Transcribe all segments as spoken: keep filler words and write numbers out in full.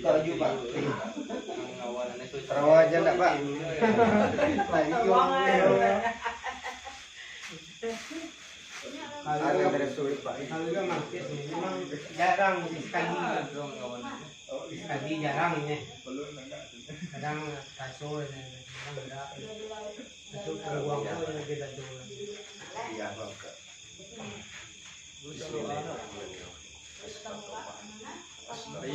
Baju, Pak. Rawa aja ndak, Pak? Nah, itu. Harga dari Pak. Harga market ni memang jarang sekali. Sekali jarang ni. Kadang raso, kadang ndak. Itu peluang tu yang kita tu. Iya, Pak. Bismillahirrahmanirrahim. Bismillah.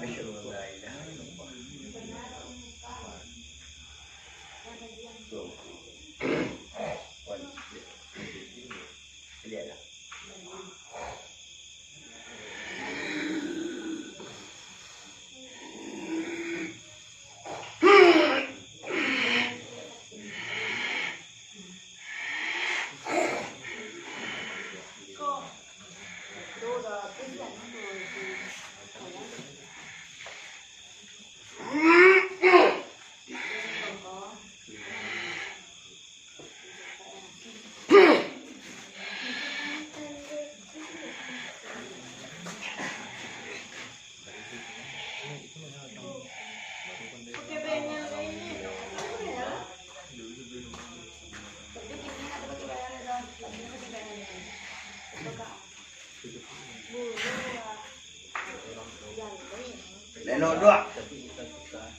Asyhadu an la ilaha illallah. Lihat lah. Lelok duak.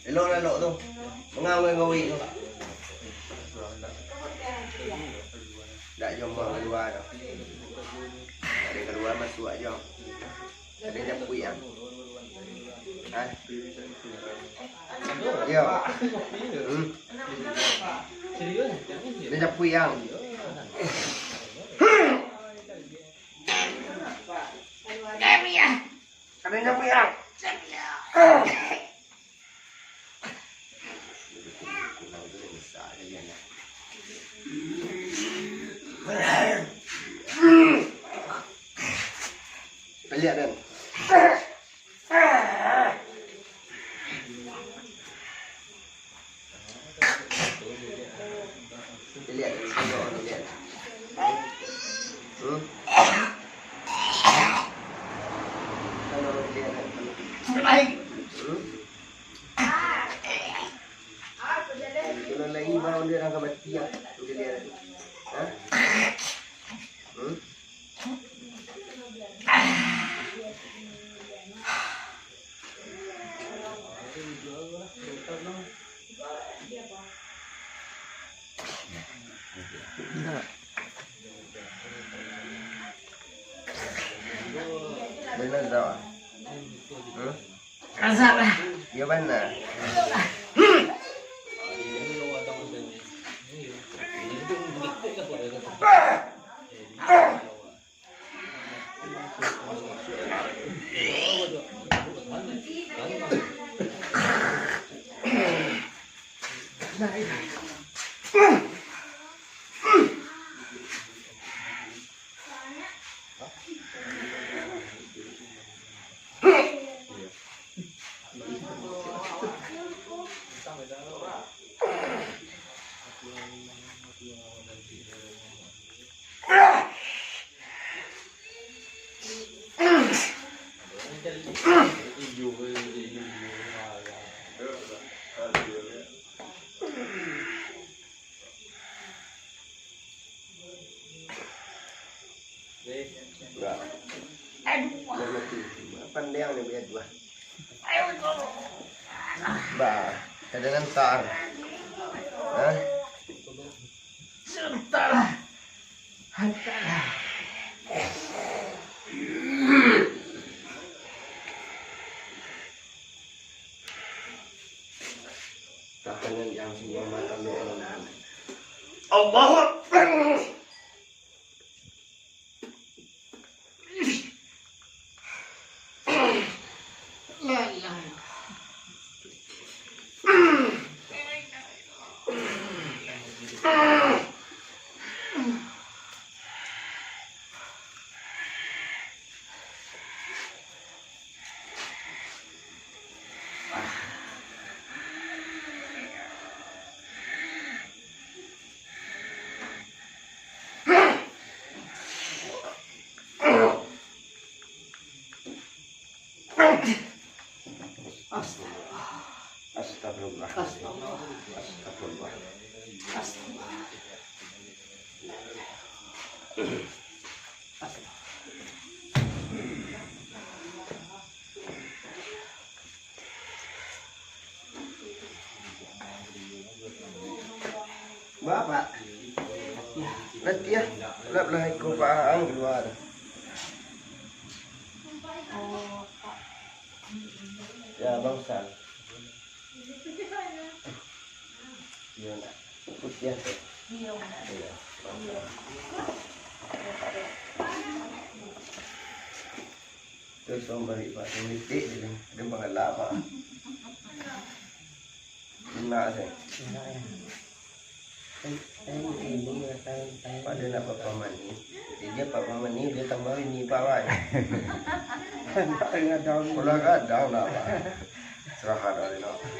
Lelok-lelok tu. Mangawai-ngawai tu. Ndak jombang kalua tu. Ndak ado kalua masuak jo. Ado japuik ang. Hah? Iyo. Hmm. Ado japuik ang. Ado japuik ang. Lihat, Den. Lihat, Den. Lihat. Hmm? Kalau lihat, Den. Hmm? Kalau lagi baru dia orang ka mati, ah. Dia lihat. Hah? Hmm? Benar tak? Hmm? Kasar lah. Yo bana. Pandai ang ni buliah dua. Bah, kada nantang. Hah? Sebentar. Hantarlah. Tahanan yang semua mata merah. Allahu Akbar. Astagfirullah. Astagfirullah. Astagfirullah. Astagfirullah. Astagfirullah. Bapak, latiah, lap lah iko Pak Ang kalua. Ya, bangsa. Iyo, nak. Putiah tu. Iyo, nak. Iyo, bangsa. Terus urang balik, Pak, samitik je kan. Dia mangalak, Pak. Kena saya. Kena, ya. Kan, kan, ini, ya, kan, kan. Pada nak Bapak mani. Jadi, Bapak mani, dia tambah ini, Pak, Pak. Anak gadang. Ulah gadang lah, Pak. Serahan lah, Pak.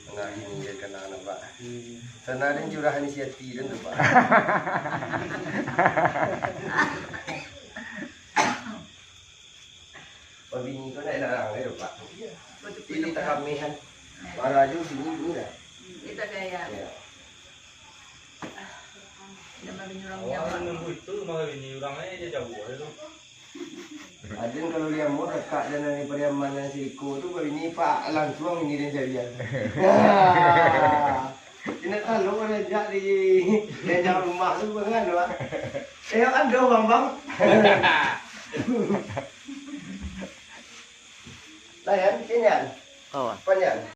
Tangah ini je kena, Pak. Hmm. Sana ada curahan isi hati kan tu, Pak. Babini ko nak larang, Pak. Iyo. Betul, Pilih betul. Takamih kan. Marah je bini, bini lah. Hmm, dia tak gaya. Iyo. Dia mah bini urang Awak Jawa. Nunggu itu, mah bini urang aja jauh aja tu. Adin kalau liamur, kakak dan dari Pariaman dan Siko tu, babini, Pak, langsung ini dia jadian. Indak tahu kalau jak di, di rumah tu, bukan, Pak? Eh, kan, doh, Bang, Bang. Layan, sini, Yan. Awa. Panjang.